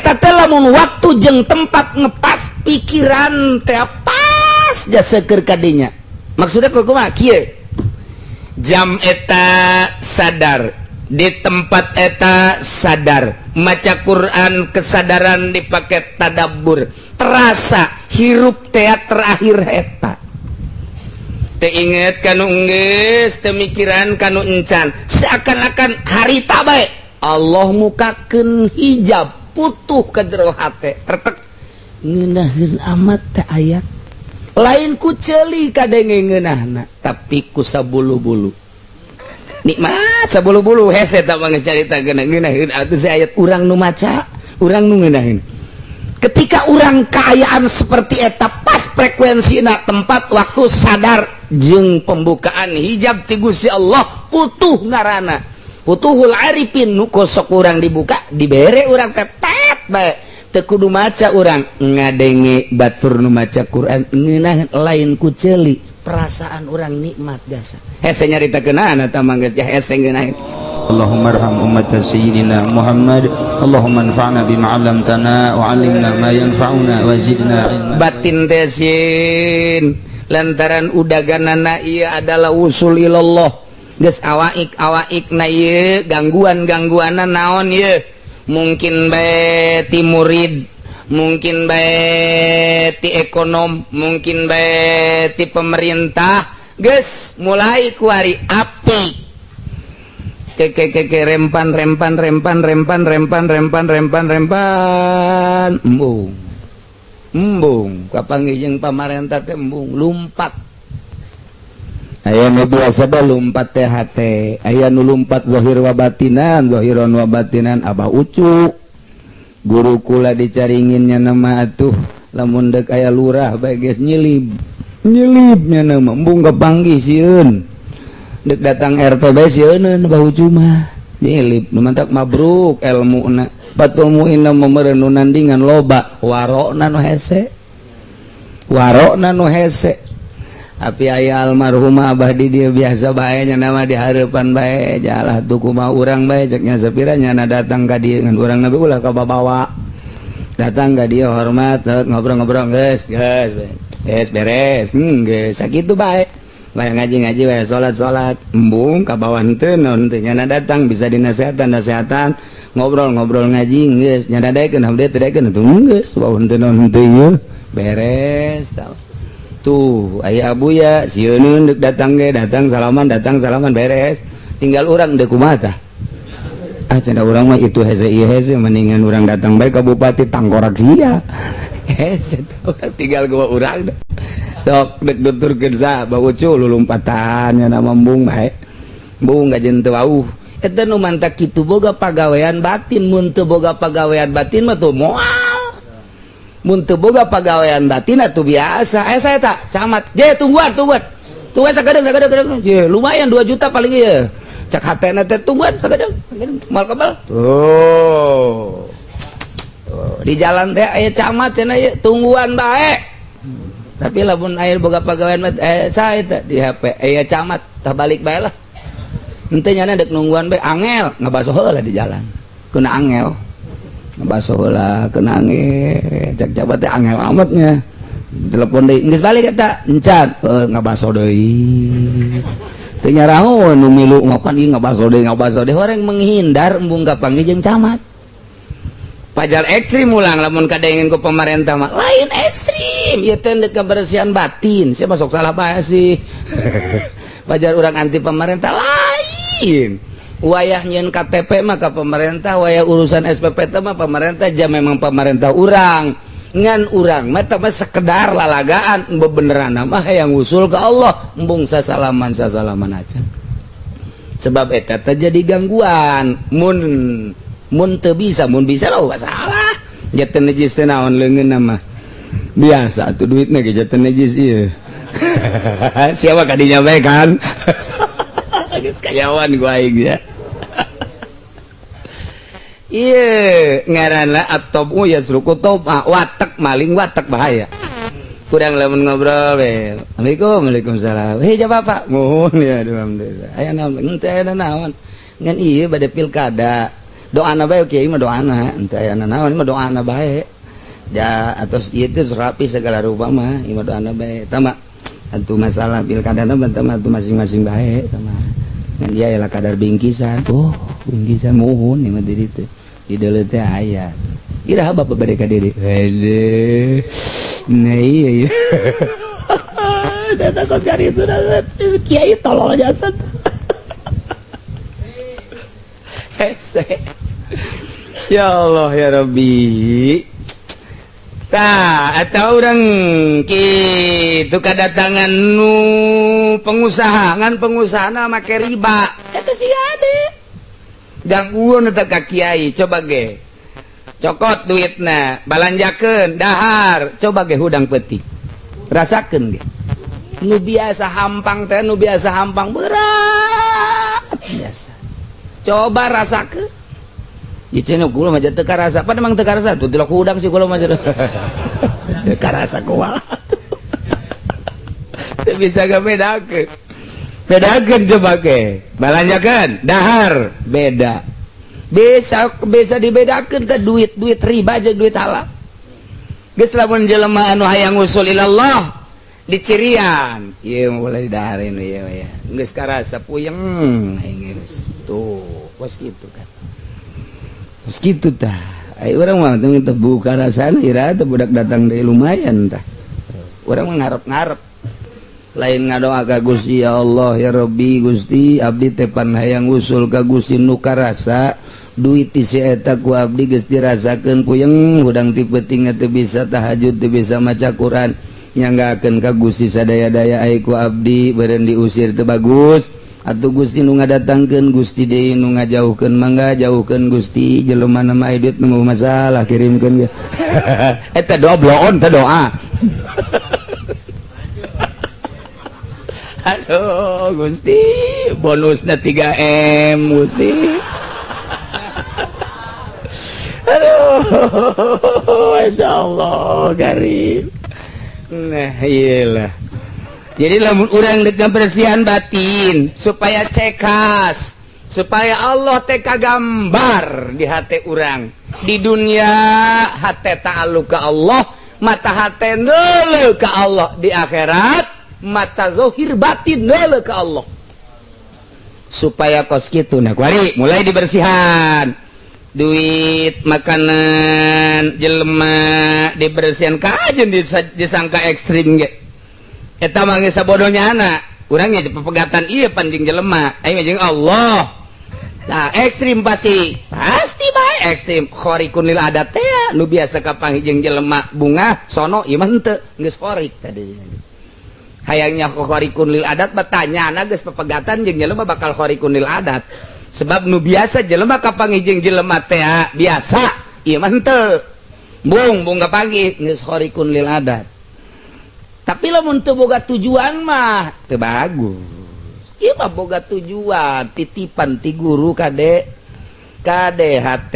Eta teh lamun waktu jeung tempat ngepas, pikiran teh pas jasa keur kadinya. Maksudnya kumaha? Kieu, jam eta sadar, di tempat eta sadar, maca Quran kesadaran dipakai tadabbur, terasa hirup teh terakhir eta. Teu inget kanu geus, teu mikiran kanu encan, seakan-akan harita bae. Allah mukakeun hijab, putuh ke jero hate, tertek ngeunaheun amat teh ayat. Lain ku ceuli kadenge ngeunahna, tapi ku sabulu-bulu nikmat, sabulu-bulu hese. Tak geus carita ngeunaheun atuh si ayat, urang nu maca, urang nu ngeunaheun. Ketika urang kaayaan seperti eta, pas frekuensi tempat waktu sadar jeung pembukaan hijab ti Gusti Allah, putuh ngarana Futuhul Arifin nu kosok urang dibuka, dibere urang tetet bae, teu kudu maca, urang ngadenge batur nu maca Quran ngeunah, lain ku ceuli, perasaan urang nikmat jasa hese. Nyaritakeun eta mah geus hese ngeunaheun. اللهم ارحم أمة سيدنا محمد، اللهم انفعنا بما علمتنا وعلمنا ما ينفعنا وزدنا علما. Batin teh sieun lantaran udaganana ieu adalah usul ilallah. Geus awaik awaik na ieu gangguan-gangguanna naon ieu, mungkin bae ti murid, mungkin bae ti ekonom, mungkin bae ti pemerintah. Geus mulai kuari api ke ke ke ke rempan rempan rempan rempan rempan rempan rempan rempan, embung embung kapanggih jeung pamarentah teh, embung lumpat. Aya nu biasa ba lumpat teh hate, aya nu lumpat zahir wa batinan, zahiron wa batinan. Abah Ucu guru kula dicaringinnya nama atuh, lamun dek aya lurah bae geus nyilib nyilibnya nama, embung kapanggih sieun, dek datang RT bae sieuneun. Abah Ucu mah nyilib nu mantak mabruk elmuna. Fathul Muin mah meureun nu nandingan loba, warokna nu hese, warokna nu hese. Tapi aya almarhum abah di dia biasa bae nya nama di hareupan bae jalah tuh, kumaha urang bae cek nya, sapira nyana datang ka dieu ngan urang nabi ulah kababawa. Datang ka dieu hormat, ngobrol-ngobrol, geus geus geus beres, geus sakitu bae bae, ngaji-ngaji bae, salat-salat, embung ka bawah henteu naon teh. Nyana datang bisa dinasehatan nasehatan, ngobrol-ngobrol, ngaji, geus nyana daekeun abdi teu daekeun atuh geus wah henteu naon henteu ieu beres tah. Tuh aya abuya sieun deuk datang ge datang salaman, datang salaman, beres. Tinggal urang deuk kumaha tah. Ah, cenah urang mah itu hese ieu hese, mendingan urang datang bae ka bupati, tangkorak sia hese. Tinggal gua urang sok dek nuturkeun sa Bah Ucu lulumpatan nya nama, embung bae, embung gajen teu wauh. Eta nu mantak kitu boga pagawean batin. Mun teu boga pagawean batin mah tuh moal. Mun teu boga pagawean batin atuh biasa. Eh, saya tak camat je, tungguan tungguan tungguan sakedeung sakedeung sakedeung je, lumayan 2 juta paling ieu cak hatena teh, tungguan sakedeung moal kebal tuh. Di jalan teh aya camat cenah ieu, tungguan bae. Tapi lamun aya boga pagawean mah, eh, saya teh di HP aya camat tah, balik bae lah henteu nyana dek nungguan bae, angel ngabaso heula di jalan, kena angel ngabaso heula, kena angel. Cak camat teh angel amatnya, telepon deui, geus balik eta encan, ngabaso deui, teu nyaraho nu milu ngopan ieu, ngabaso deui, ngabaso deui. Orang menghindar, embung kapanggih jeung camat. Pajar ekstrim ulang lamun kadengin ku pemerintah mah lain ekstrim ieu teh, deuk kebersihan batin. Siapa masuk salah bae sih, pajar urang anti pemerintah lain. Wayah nyeun KTP mah ka pemerintah, wayah urusan SPPT mah pemerintah. Jam memang pemerintah urang, ngan urang mah teh mah sekedar lalagaan. Bebeneran mah yang usul ke Allah, embung sasalaman sasalaman aja, sebab eta teh jadi gangguan mun mun teu bisa. Mun bisa lah salah jatuh najis teh naon leungeun mah biasa tuh, duitna ge jatuh najis ieu. Siapa kadinya bae kan geus kanyawan gua aing ya. Iya, ngaranna at-tabu yasruqu tauba, watek maling, watek bahaya. Kurang lamun ngobrol we. Assalamualaikum, waalaikumsalam. Hei, jawab Bapak. Mohon ya, aduh, alhamdulillah. Aya naon? Henteu aya naon. Ngan ieu bade pilkada. Doana bae kiai mah doana, henteu aya naon mah doana bae. Ja atos ieu teh rapi segala rupa mah, ieu mah doana bae. Eta mah atuh masalah pilkadana mah eta mah atuh masing-masing bae eta mah. Ngan dia aya kadar bingkisan. Oh, bingkisan muhun ieu mah di ditu. Di deuleu teh aya. Iraha bapak bade ka diri. Hede. Nah iya iya. Datang kos kari itu kiai tolol jasad. Hese. Ya Allah ya Rabbi. Tah atau orang kitu kadatangan nu pengusaha ngan pengusahana make riba. Eta sih ade. Gangguan eta ka kiai coba ge. Cokot duitna, balanjakeun, dahar, coba ge hudang peuting. Rasakeun ge. Nu biasa hampang teh nu biasa hampang berat biasa. Coba rasakeun. Ieu cenah kula mah teu karasa, pan emang teu karasa tuh tilok hudang sih kula mah teu karasa kumaha. Teu bisa ngabedakeun. Bedakeun coba ge. Balanjakeun, dahar, beda. Bisa dibedakeun ke duit-duit riba jeung duit halal. Geus lamun jelema anu hayang usul ilallah dicirian, ieu mulai didahareun ieu ya. Geus karasa puyeng aing geus. Tuh, kos kitu kan. Kos kitu tah. Ai urang mah teu buka rasana ira teh budak datang deui lumayan tah. Urang mah ngarep-ngarep. Lain ngadoa ka Gusti ya Allah ya Rabbi Gusti abdi teh pan hayang usul ka Gusti nu karasa duit ti si eta ku abdi geus dirasakeun puyeng hudang ti peuting teu bisa tahajud teu bisa maca Quran nyanggakeun ka Gusti sadaya-daya ai ku abdi beureun diusir teu bagus atuh Gusti nu ngadatangkeun Gusti deui nu ngajauhkeun mangga jauhkeun Gusti jelema na mah duit nu masalah kirimkeun ge eta doa bloon teh doa. Aduh Gusti bonusnya 3M Gusti. Aduh Masya Allah karim. Nah iyalah. Jadi lamun urang dek kebersihan batin supaya cekas, supaya Allah teh kagambar di hati urang. Di dunia hati ta'alluq ka Allah, mata hati neuleuh ka Allah, di akhirat mata zohir batin neuleuh ka Allah. Supaya kos kitu nah kuari mulai dibersihan. Duit makanan jelema dibersihan kajen disangka ekstrim ge. Eta mah geus sabodonya anak urang nya pepegatan ieu pan jeung jelema aing jeung Allah. Nah ekstrim pasti bae ekstrim khariqun lil adat teh nu biasa kapanggih jeung jelema bunga sono ieu mah henteu geus khorik tadi. Hayangnya khariqun lil adat batanyana geus pepegatan jeung jelema bakal khariqun lil adat. Sebab nu biasa jelema kapanggih jeung jelema teh biasa ieu mah henteu. Bung kapanggih geus khariqun lil adat. Tapi lamun teu boga tujuan mah teu bagus. Ieu mah boga tujuan titipan ti guru kade KDHT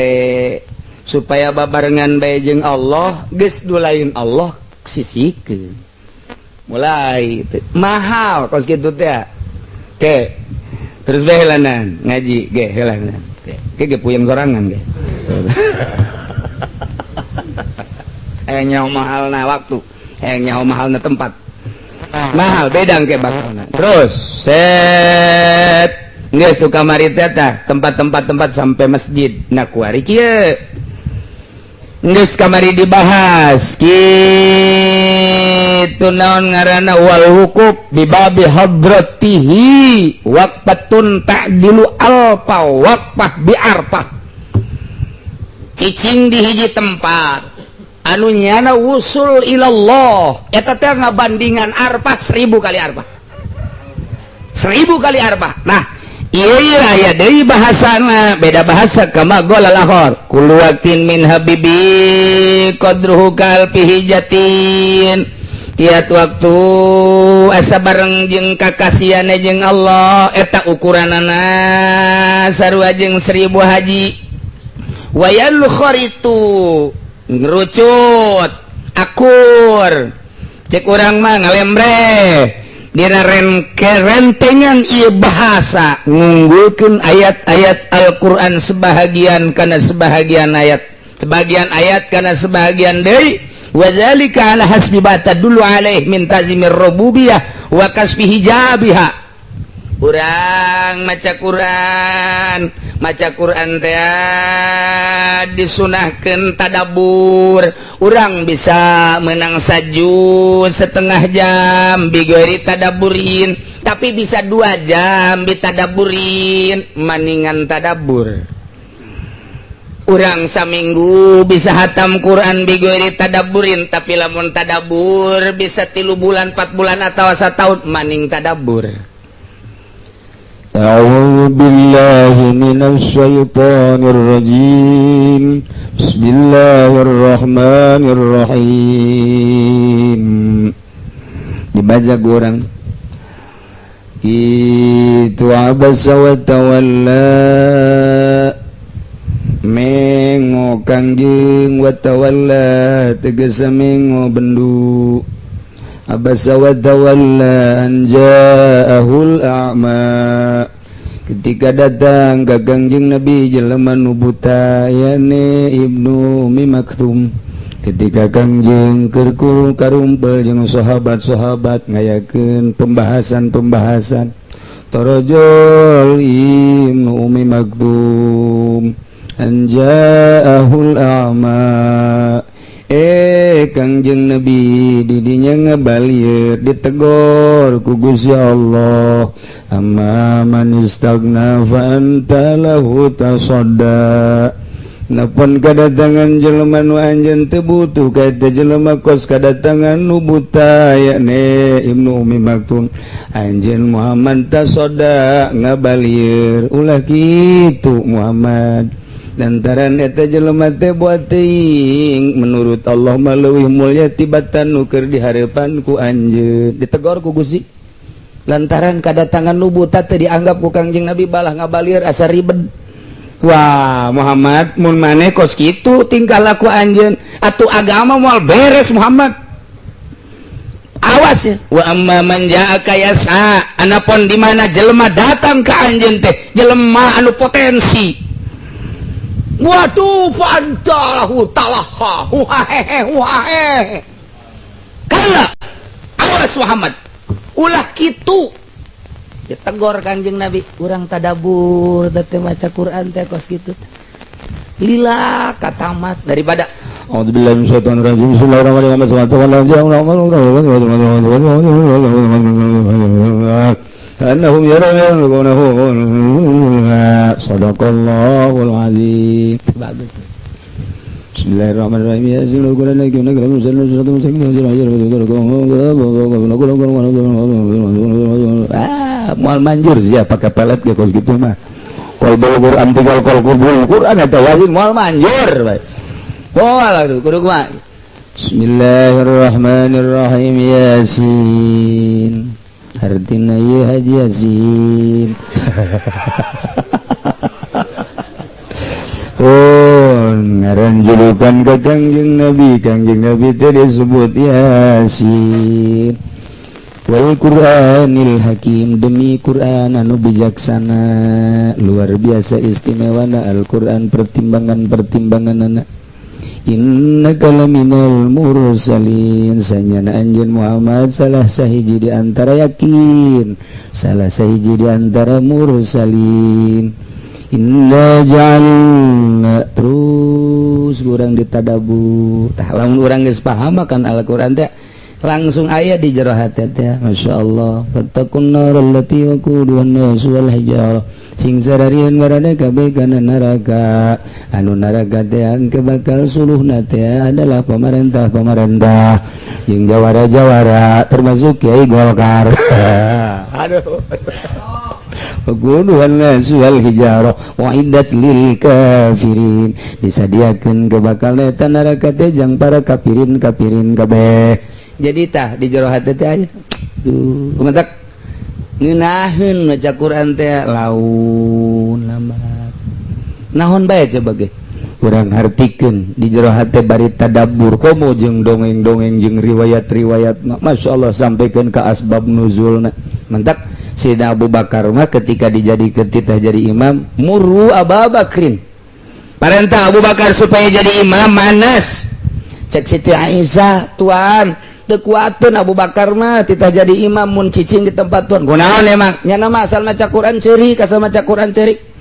supaya babarengan bae jeung Allah geus du lain Allah sisikeun. Mulai mahal kos kitu teh. Ke terus bae helanan ngaji ge helanan. Ke ge puyeng sorangan ge. Hayang nyaho mahalna waktu, hayang nyaho mahalna tempat. Mahal bedang ke bakalna. Terus set geus tu kamari teh tah tempat-tempat sampai masjid. Nah kuari kieu. Geus kamari dibahas kitu naon ngaranna wal hukuk bi babi hadratihi waqfatun ta'dilu alfa waqfah bi arfah. Cicing di hiji tempat anu nyana wusul ilallah eta teh ngabandingan arfah 1000 kali arfah. 1000 kali arfah. Nah ieu aya deui bahasana beda bahasa kama qala al-akhar kullu waqtin min habibi qadruhu kal pihijatin. Tiap waktu asa bareng jeung kakasiane jeung Allah eta ukuranana sarua jeung 1000 haji. Wayal kharitu ngerucut akur cek urang mah ngalembre Dina rentengan ieu bahasa ngunggulkeun ayat-ayat Al-Qur'an sebahagian kana sebahagian ayat, sebagian ayat kana sebagian deui. Wa zalika ala hasbi ma tadullu alaih min ta'zimir rububiyah wa kasfi hijabiha. Urang maca Quran, maca Quran teh disunahkeun tadabur. Urang bisa menang sajuz setengah jam bighairi tadaburin, tapi bisa 2 jam bitadaburin, maningan tadabur. Urang saminggu bisa hatam Quran bighairi tadaburin, tapi lamun tadabur bisa 3 bulan, 4 bulan atau setahun, maning tadabur. أعوذ بالله من الشيطان الرجيم. بسم الله الرحمن الرحيم. Dibaca kurang itu, عبس وتولى, mengo kangjeng, وتولى tegese mengo bendu. عبس وتولى أن جاءه الأعمى, ketika datang ka Kangjeng Nabi jelema nu buta, yakni Ibnu Ummi Maktum. Ketika Kangjeng keur karumpel jeung sahabat-sahabat, ngayakeun pembahasan-pembahasan, torojol Ibnu Ummi Maktum. أن جاءه الأعمى, eh, Kangjeng Nabi didinya ngebalieur, ditegor ku Gusti Allah. أما من استغنى فأنت له تصدى. Napon kedatangan jelema nu anjeun teu butuh ka eta jelema, kos kedatangan nu buta, yakni Ibnu Ummi Maktum, anjeun Muhammad تصدى ngabalieur. Ulah kitu, Muhammad, lantaran eta jelema teh buat teuing, menurut Allah mah leuwih mulia tibatan nu keur dihareupan ku anjeun. Ditegor ku Gusti lantaran kedatangan nu buta teu dianggap ku Kangjeng Nabi, balah ngabalieur asa ribet. Wah, Muhammad, mun maneh kos kitu tingkah laku anjeun, atuh agama moal beres. Muhammad, awas ya. وأما من جاءك يسعى, anapun di mana jelema datang ke anjeun teh jelema anu potensi. Waduh, فأنت له تلهى wahehe wahehe. كلا, awas Muhammad, ulah kitu. Ditegor Kanjeng Nabi. Urang tadabur teh, maca Quran teh kos kitu, lila katamat daripada أعوذ بالله من الشيطان الرجيم. بسم الله الرحمن الرحيم. أنهم يرونه. صدق الله العظيم. Bagus. بسم الله الرحمن الرحيم. ياسين القرآن الحكيم. Ah, moal manjur sia pakai pelet ge kos kitu mah. Qalbul Quran tinggal qalbul Quran eta Yasin moal manjur bae. Moal atuh kudu kumaha? بسم الله الرحمن الرحيم. Yasin artina ieu Haji Yasin. Oh, ngaran julukan ke Kangjeng Nabi. Kangjeng Nabi teh disebut Yasin. والقرآن الحكيم, demi Quran anu bijaksana. Luar biasa istimewana Al-Quran, pertimbangan-pertimbangan anak. إنك لمن المرسلين, sanyana anjeun Muhammad salah sahiji di antara, yakin salah sahiji di antara mursalin. إنا جعلنا, terus urang ditadabur. Tah, lamun urang geus paham akan Al-Qur'an teh langsung aya di jero hati teh, Masya Allah. فاتقوا النار التي وقودها الناس والحجارة, sing sararieun marane kabeh kana neraka, anu neraka teh engke bakal suluhna teh adalah pemerintah-pemerintah jeung jawara-jawara, termasuk Kiai Golkar. Aduh. وقودها الناس والحجارة أعدت للكافرين, disadiakeun ke bakal eta neraka teh jang para kafirin, kafirin kabeh. Jadi tah di jero hati teh aya tuh kumatak ngeunaheun maca Quran teh, laun lambat naon bae coba ge. Kurang hartikeun di jero hate bari tadabbur komo jeung dongeng-dongeng jeung riwayat-riwayat. Masya Allah, sampaikan ke asbab nuzulna. Mentak Sayyidina Abu Bakar mah ketika dijadikan titah jadi imam, muru Abu Bakrin, parentah Abu Bakar supaya jadi imam. Manas cek Siti Aisyah, "Tuan, teu kuateun Abu Bakar mah titah jadi imam mun cicing di tempat tuan." Kunaon emang? Nyana mah asal maca Quran ceurik, asal maca Quran ceurik.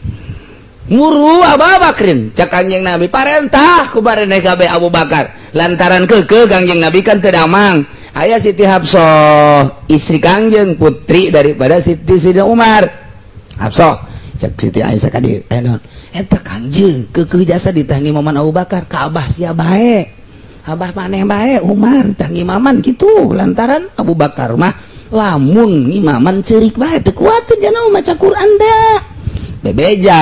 Muru Abu Bakrin, cek Kanjeng Nabi, parentah ku barene kabeh Abu Bakar lantaran keukeuh Kanjeng Nabi kan teu damang. Aya Siti Hafsah, istri Kangjeng, putri daripada Siti Sidina Umar. "Hafsah," cek Siti Aisyah ka dieu, "aya naon?" "Eta Kangjeng keukeuh jasa ditah ngimaman Abu Bakar ka abah sia bae, abah maneh bae Umar tah ngimaman kitu, lantaran Abu Bakar mah lamun ngimaman ceurik bae, teu kuateun jana maca Quran teh." Bebeja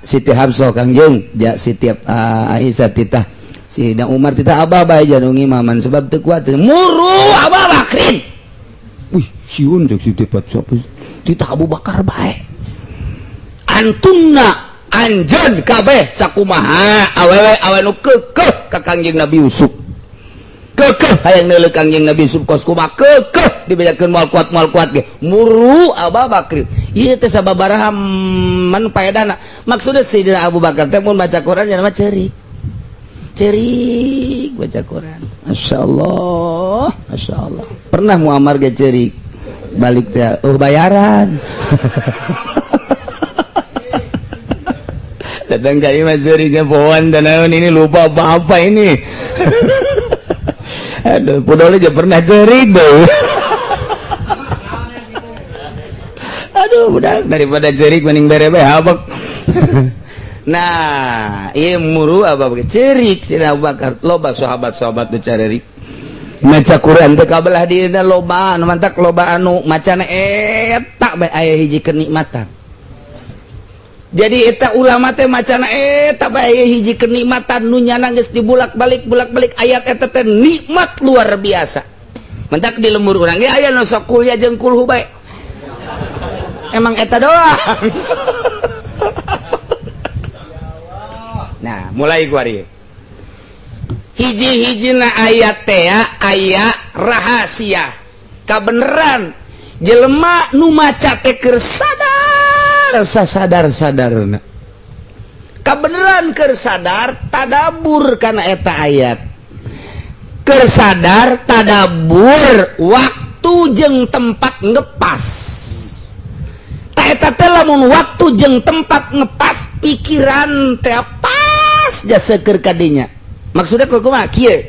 Siti Hafsah, "Kangjeng," ja Siti Aisyah, "titah Sidina Umar, titah abah bae janu ngimaman sebab teu kuat. Muru Abu Bakrin." "Wih, sieun," cek Siti Hafsah, "titah Abu Bakar bae." Antunna anjeun kabeh sakumaha awewe awe nu keukeuh ka Kangjeng Nabi Yusuf, keukeuh hayang neuleuh Kangjeng Nabi Yusuf kos kumaha, keukeuh dibejakeun moal kuat, moal kuat ge muru Abu Bakar. Ieu teh sababaraha man paedana. Maksudnya Sayyidina Abu Bakar teh mun baca Quran nya mah ceurik ceurik baca Quran. Masya Allah, Masya Allah. Pernah Muammar ge ceurik balik teh, oh, bayaran datang ka imah ceuriknya pohon dan naon ini, lupa apa-apa ini. Aduh, pudolnya aja pernah ceurik deh. Aduh, udah daripada cerik mending bere bae habek. Nah, ieu muru apa cerik Sayyidina Abu Bakar. Loba sahabat-sahabat nu carerik maca Quran teh kabelah dieuna loba anu mantak, loba anu macana eta bae aya hiji kenikmatan. Jadi eta ulama teh macana eta bae aya hiji kenikmatan nu nyana geus dibulak-balik bulak-balik ayat eta teh nikmat luar biasa. Mentak di lembur urang ge aya nu sok kuliah jeung kulhu bae, emang eta doang. Nah, mulai kuari hiji-hijina ayat teh aya rahasia kabeneran jelema nu maca teh keur sadar sasadar-sadarna, kabeneran keur sadar tadabur kana eta ayat, keur sadar tadabur waktu jeung tempat ngepas. Eta teh lamun waktu jeung tempat ngepas, pikiran teh pas jasa keur kadinya. Maksudnya kumaha? Kieu,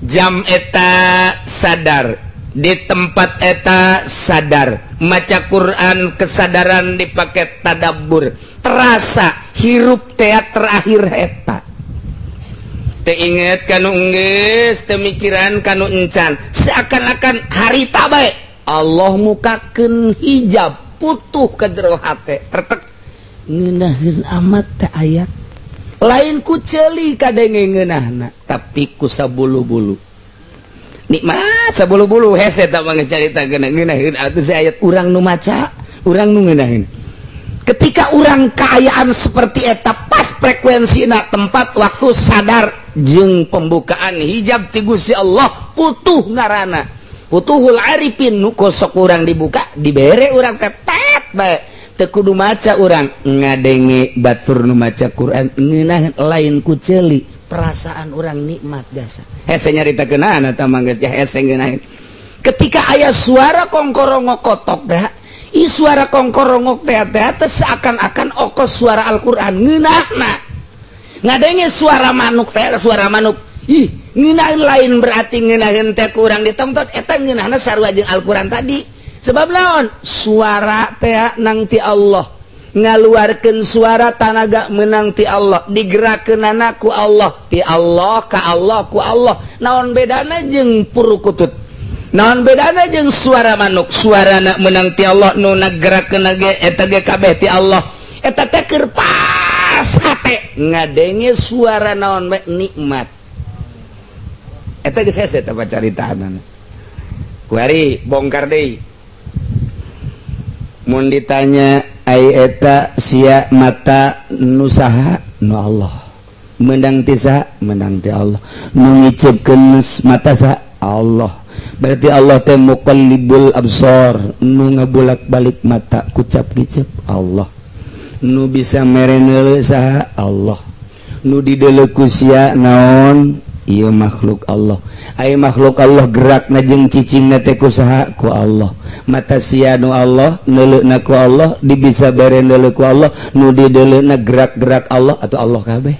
jam eta sadar, di tempat eta sadar maca Quran, kesadaran dipakai tadabbur, terasa hirup teh terakhir eta teu inget kanu geus, teu mikiran kanu encan, seakan-akan harita bae. Allah mukakeun hijab putuh ke jero hate, tertek ngeunaheun amat teh ayat, lain ku ceuli kadenge ngeunahna, tapi ku sabulu-bulu nikmat, sabulu-bulu hese. Tak mah geus carita ngeunaheun atuh si ayat, urang nu maca, urang nu ngeunaheun. Ketika urang kaayaan seperti eta pas frekuensina, tempat waktu sadar jeung pembukaan hijab ti Gusti Allah putuh, ngarana putuhul arifin, nu kosok urang dibuka, dibere urang tetet bae, teu kudu maca, urang ngadenge batur nu maca Quran ngeunah, lain ku ceuli, perasaan urang nikmat jasa. Hese nyaritakeunana eta mah geus hese ngeunaheun. Ketika aya suara kongkorongok kotok teh, i suara kongkorongok teh teh seakan-akan okos suara Al-Qur'an ngeunahna. Ngadenge suara manuk teh, suara manuk ih ngeunaheun, lain berarti ngeunaheun teh kurang ditonton, eta ngeunahna sarua jeung Al-Qur'an tadi. Sebab naon? Suara teh nang ti Allah, ngaluarkeun suara tanaga menang ti Allah, digerakkeunana ku Allah, ti Allah ka Allah ku Allah. Naon bedana jeung purukutut? Naon bedana jeung suara manuk? Suarana menang ti Allah, nu ngagerakeun ge eta ge kabeh ti Allah. Eta teh keur pas hate ngadenge suara naon bae nikmat. Eta geus hese eta caritaanana. Kuari bongkar deui. Mun ditanya ai eta sia mata nu saha? Nu Allah. Menang ti saha? Menang ti Allah. Nu ngiceupkeun mata saha? Allah. Berarti Allah teh muqallibul absar, nu ngabulak-balik mata kucap kicep Allah. Nu bisa mere neuleu saha? Allah. Nu dideuleu ku sia naon? Ieu makhluk Allah. Aya makhluk Allah gerakna jeung cicingna teh ku saha? Ku Allah. Mata sia nu Allah, neuleuna ku Allah, dibisa bere neuleu ku Allah, nu dideuleuna gerak-gerak Allah atau Allah kabeh.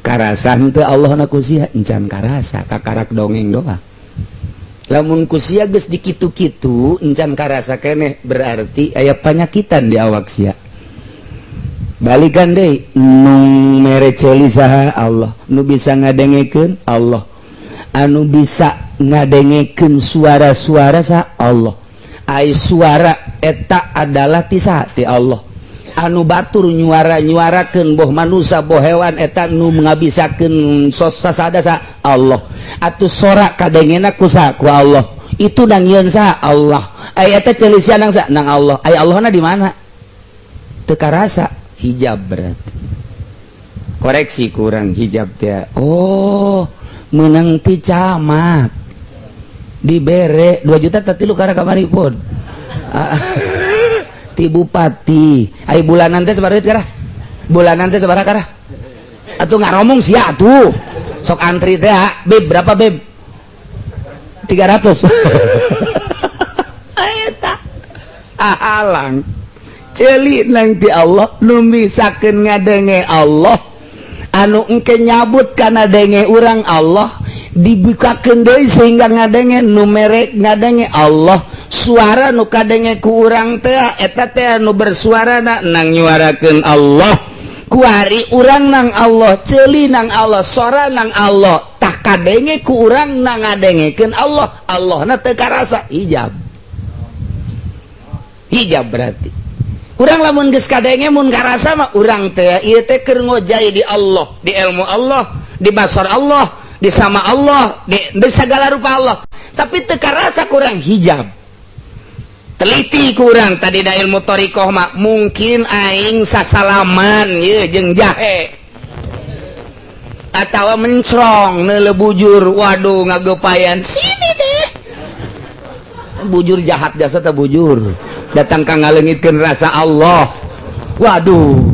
Karasa henteu Allah na ku sia? Encan karasa, kakarak dongeng doang. Lamun ku sia geus dikitu-kitu encan karasa keneh, berarti aya panyakitan di awak sia. Balikan deui, nu mere ceuli saha? Allah. Nu bisa ngadengekeun Allah. Anu bisa ngadengekeun suara-suara saha? Allah. Ai suara eta adalah ti saha? Ti Allah. Anu batur nyuara-nyuarakeun boh manusia boh hewan eta nu ngabisakeun sos sasada saha? Allah. Atuh sora kadengena ku saha? Ku Allah. Itu nangieun saha? Allah. Ai eta ceuli sia nang saha? Nang Allah. Ai Allahna di mana? Teu karasa. Hijab berarti. Koreksi kurang hijab teh. Oh, menang ti camat. Dibere 2 juta tadi lu karena kamari pun. Ti bupati. Ai bulanan teh sabaraha duit karah? Bulanan teh sabaraha karah? Atuh ngaromong sia atuh. Sok antri teh, beb berapa beb? 300. Eta ahalang. Ceuli nang ti Allah, nu misakeun ngadenge Allah, anu engke nyabut kana denge urang Allah, dibukakeun deui sehingga ngadenge nu mere ngadenge Allah. Suara nu kadenge ku urang teh eta teh nu bersuara na nang nyuarakeun Allah. Kuari urang nang Allah, ceuli nang Allah, sora nang Allah, tah kadenge ku urang nang ngadengekeun Allah. Allahna teu karasa, hijab. Hijab berarti urang lamun geus kadenge mun karasa mah urang teh ieu teh keur ngojay di Allah, di ilmu Allah, di basar Allah, di sama Allah, di segala rupa Allah. Tapi teu karasa kurang hijab. Teliti kurang tadi da ilmu thoriqoh mah mungkin aing sasalaman ye jeung jahe atawa mencrong neuleu bujur, waduh ngagepayan sini deh. Bujur jahat jasa teh bujur. Datang ka ngaleungitkeun rasa Allah. Waduh,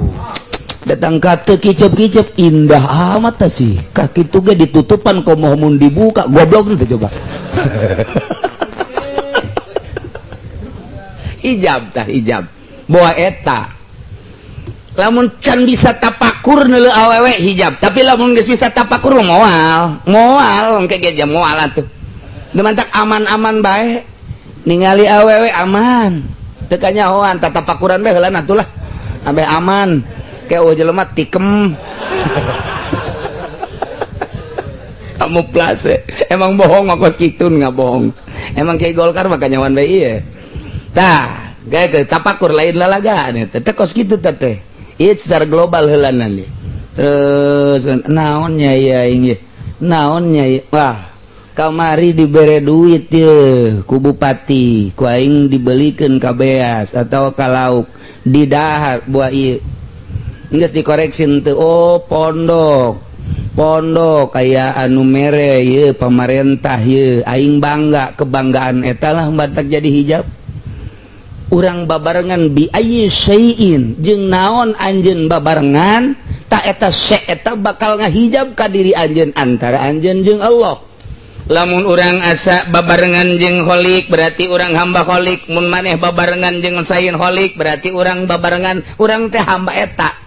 datang ka teu kicep-kicep indah amat tah sih. Ka kitu ge ditutupan komoh mun dibuka goblok teh coba. Hijab tah hijab. Boa eta. Lamun can bisa tapakur neuleu awewe hijab, tapi lamun geus bisa tapakur moal, moal engke ge jam moal atuh. Demantak aman-aman bae. Ningali awewe aman. Teu kanyahoan tatapakuran bae heula atuh lah. Ambeh aman. Kayak eueuh jelema tikem. Kamu plase. Emang bohong kos kitu nggak bohong. Emang kayak Golkar mah kanyahoan bae ieu. Tah, gaya ke tapakur lain lalagaan eta teh kos kitu teh teh. Ieu secara global heulanan ieu. Terus naonnya ya aing ieu? Naonnya ieu? Wah, kamari dibere duit ye ku bupati, ku aing dibelikeun ka beas atau ka lauk, didahar buah ieu. Geus dikoreksi teu, oh pondok. Pondok kayak anu mere ye pamarentah ye, aing bangga, kebanggaan eta lah batak jadi hijab. Urang babarengan bi ayyi syai'in jeung naon anjeun babarengan ta eta syai eta bakal ngahijab ka diri anjeun antara anjeun jeung Allah. Lamun urang asa babarengan jeung kholik berarti urang hamba kholik, mun maneh babarengan jeung sain kholik berarti urang babarengan, urang teh hamba eta.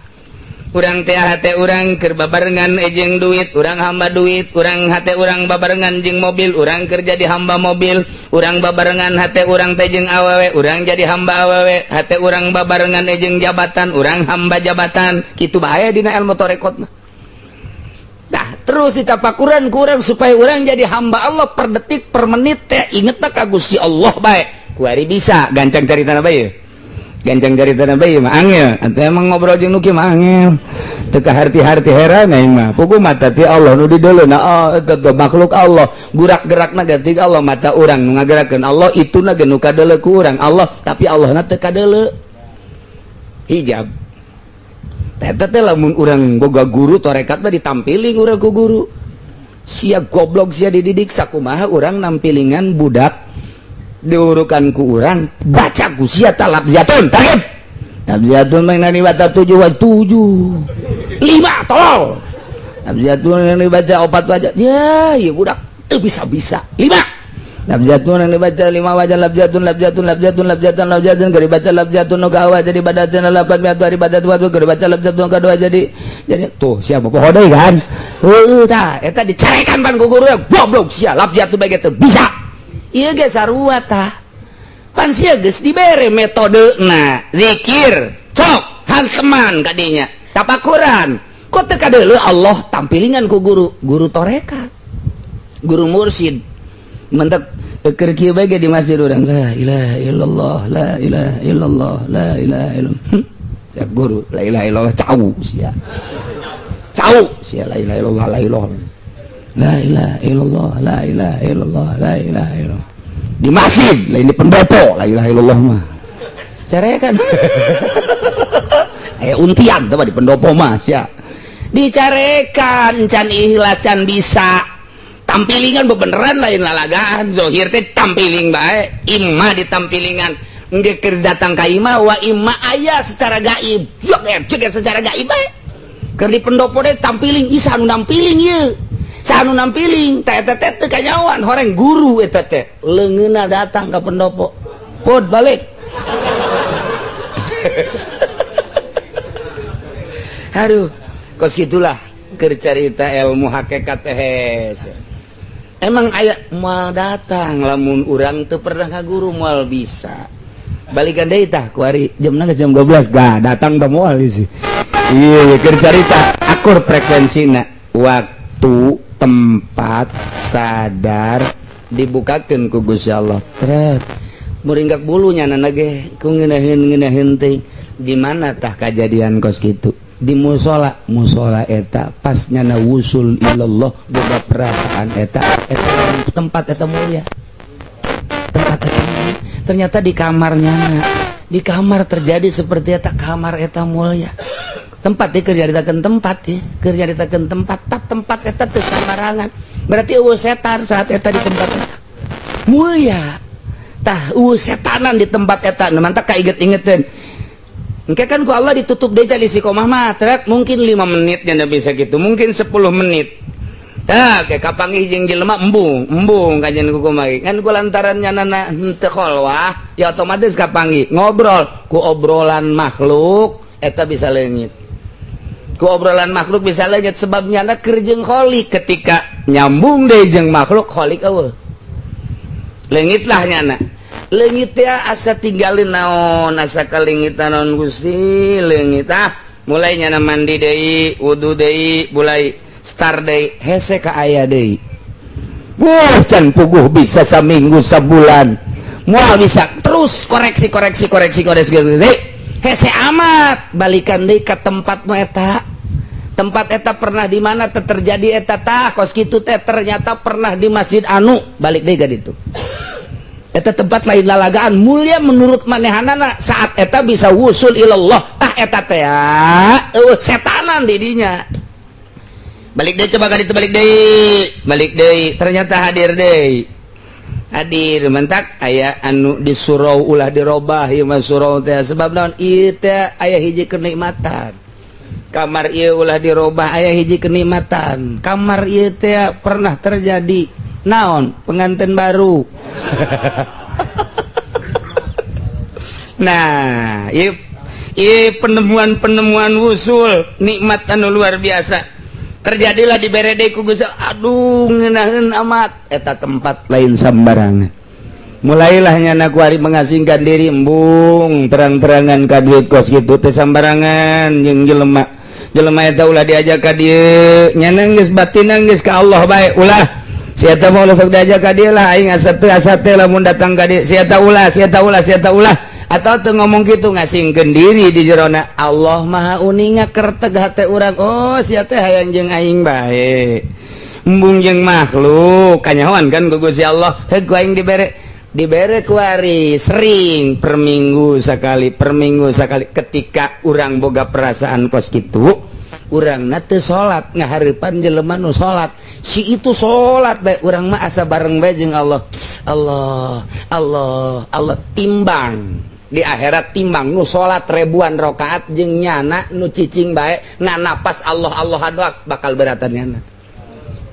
Urang teh hate urang keur babarengan jeung duit, urang hamba duit, urang hate urang babarengan jeung mobil, urang keur jadi hamba mobil, urang babarengan hate urang teh jeung awewe, urang jadi hamba awewe, hate urang babarengan jeung jabatan, urang hamba jabatan. Kitu bae dina ilmu tarekat mah. Dah terus ditapakuran ku urang supaya urang jadi hamba Allah per detik per menit teh ingetna ka Gusti Allah bae. Kuari bisa gancang caritana bae. Gancang carita bae mah angel. Atuh emang ngobrol jeung nu kieu mah angel. Teu kaharti-harti heran aing mah. Puguh mata ti Allah nu dideuleuna oh, eta makhluk Allah. Gurak-gerakna ganti Allah, mata urang nu ngagerakeun Allah ituna ge nu kadeuleu ku urang Allah, tapi Allahna teu kadeuleu. Hijab. Eta teh lamun urang boga guru torekat mah ditampiling urang ku guru. Sia goblok, sia dididik sakumaha urang nampilingan budak diurukan ku urang baca ku sia ta labzatun tarif. Labzatun mah dibaca tujuh wa tujuh. Lima tolol. Labzatun yang dibaca opat wajah. Ya, iya budak teu bisa-bisa. Lima. Labzatun yang dibaca lima wajah labzatun labzatun labzatun labzatun labzatun keur dibaca labzatun nu kawa jadi badatun delapan miatu hari badat waktu keur dibaca labzatun kadua jadi tuh siapa poho deui kan heueuh tah eta dicarekan pan ku guru goblok sia labzatun bae teu bisa ieu ge sarua tah pan sia geus dibere metodena zikir cok hanteman kadinya tapakuran kok teu kadeuleu Allah tampilingan ku guru guru torekat guru mursid mentek keur kieu bae di masjid urang la ilaha illallah la ilaha illallah la ilaha illallah. Sia guru la ilaha illallah cau sia. Cau sia la ilaha illallah la ilaha la ilaha illallah la ilaha illallah la ilaha illallah. Di masjid lain di pendopo la ilaha illallah mah. Carekan. Aya untian teh di pendopo mah sia. Dicarekan can ikhlas can bisa. Tampilingan bebeneran lain lalagaan zohir teh tampiling bae imah ditampilingan engge keur datang ka imah wa imah aya secara gaib jog secara gaib bae keur di pendopo teh tampiling isa anu nampiling ieu saha anu nampiling teh eta teh teu kanyawan horeng guru eta teh leungeunna datang ka pendopo pod balik. Aduh kos gitulah keur carita ilmu hakikat teh. Emang aya moal datang lamun urang teu pernah ka guru moal bisa. Balikan deui tah kuari jamna geus jam 12 gah datang teh moal sih. Ieu keur carita akur frekuensina waktu tempat sadar dibukakeun ku Gusti Allah. Trep muringgak bulunya nana ge ku ngeunaheun-ngeunaheun teh di mana tah kajadian kos kitu? Di musola, musola eta pas nyana wusul ilallah boga perasaan eta eta tempat eta mulia, tempat eta mulia. Ternyata di kamarnya, di kamar terjadi seperti eta kamar eta mulia tempat di kerja ditakeun tempat ya kerja ditakeun tempat tak tempat eta teu sambarangan berarti eueuh setan saat eta di tempat eta mulia tah eueuh setanan di tempat eta nu mantak kaiget-ingeteun. Engke kan ku Allah ditutup deui cali istiqomah mah trek mungkin 5 menit nya bisa gitu mungkin 10 menit tah kayak kapanggih jeung jelema embung embung kajian ku kumaha kan ku lantaran nyanana henteu kholwah ya otomatis kapanggih ngobrol ku obrolan makhluk eta bisa leungit ku obrolan makhluk bisa leungit sebab nyana keur jeung kholik ketika nyambung deui jeung makhluk kholik eueuh leungitlah nyana leungit ya asa tinggalin naon asa kalingitan naon Gusti leungit ah mulai nyana mandi deui wudu deui mulai start deui hese ka aya deui wuh can puguh bisa saminggu sabulan moal bisa terus koreksi koreksi koreksi koreksi koreksi hese amat balikan deui ka tempat nu eta tempat eta pernah di mana terjadi eta tah kos kitu teh ternyata pernah di masjid anu balik deui ka ditu. Eta tempat lain lalagaan mulia menurut manehanana saat eta bisa wusul ilallah tah eta teh eueuh setanan di dinya balik deui coba ka ditu balik deui ternyata hadir deui hadir mentak aya anu di surau ulah dirobah ieu mah surau teh sebab naon ieu teh aya hiji kenikmatan kamar ieu ulah dirobah aya hiji kenikmatan kamar ieu teh pernah terjadi naon pengantin baru. Nah ieu penemuan-penemuan wusul nikmat anu luar biasa terjadilah di berede ku Gusti aduh ngeunaheun amat eta tempat lain sambarangan mulailah nyana ku ari mengasingkan diri embung terang-terangan ka duit kos kitu teh sambarangan jeung jelema jelema eta ulah diajak ka dieu nyana geus batinna geus ka Allah bae ulah si eta mah ulah sok diajak ka dieu lah aing asa teu asa teh lamun datang ka dieu si eta ulah si eta ulah si eta ulah atau teu ngomong kitu ngasingkeun diri di jerona Allah maha uninga kerteg hate urang oh sia teh hayang jeung aing bae embung jeung makhluk kanyahoan kan ku Gusti Allah heug ku aing dibere Dibere kuari sering, per minggu sekali, per minggu sekali. Ketika urang boga perasaan kos gitu, urang teu salat, ngahareupan jelema nu salat. Si itu salat bae, urang mah asa bareng bae jeung Allah. Allah, Allah, Allah. Timbang di akhirat, timbang nu salat ribuan rakaat jeung nyana nu cicing bae, napas Allah, Allah doang, bakal beratan nyana.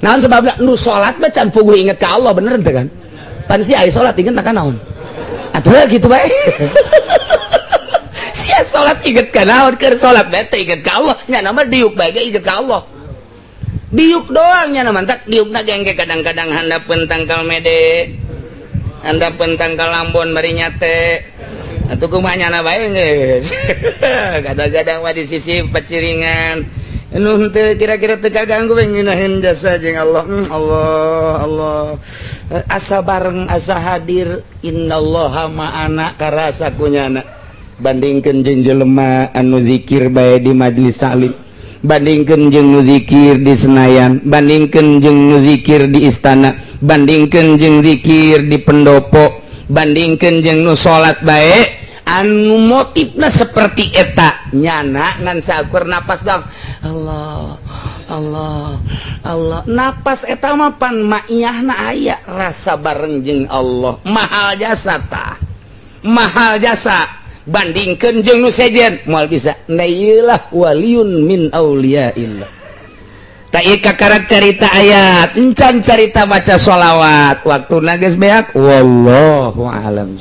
Naon sebabna? Nu salat mah can puguh inget ka Allah, bener teu kan? Pan si ai salat inget ka naon atuh? Gitu bae sia. Salat inget ka naon? Keur salat bae teu inget ka Allah. Nyana mah diuk bae ge inget ka Allah, diuk doang nyana. Mantak diukna gengge kadang-kadang handapeun tangkal mede, handapeun tangkal ambon, bari nyate atuh. Kumaha nyana bae geus kadang-kadang mah di sisi paciringan nu teu kira-kira teu kaganggu bae, ngeunaheun jasa jeung Allah. Allah, Allah, asa bareng, asa hadir. Innallaha ma'ana, karasa kunyana. Bandingkeun jeung jelema anu zikir bae di majelis taklim, bandingkeun jeung nu zikir di Senayan, bandingkeun jeung nu zikir di istana, bandingkeun jeung zikir di pendopo, bandingkeun jeung nu salat bae, anu motifna seperti eta nyana ngan saukur napas doang, Allah, Allah, Allah. Napas eta mah pan maiyahna aya rasa bareng jeung Allah. Mahal jasa tah, mahal jasa. Bandingkeun jeung nu sejen, moal bisa. Nah, ieulah waliyun min auliyaillah. Tak ieu kakarak carita ayat, encan carita maca sholawat, waktu geus beak. Wallahu a'lam.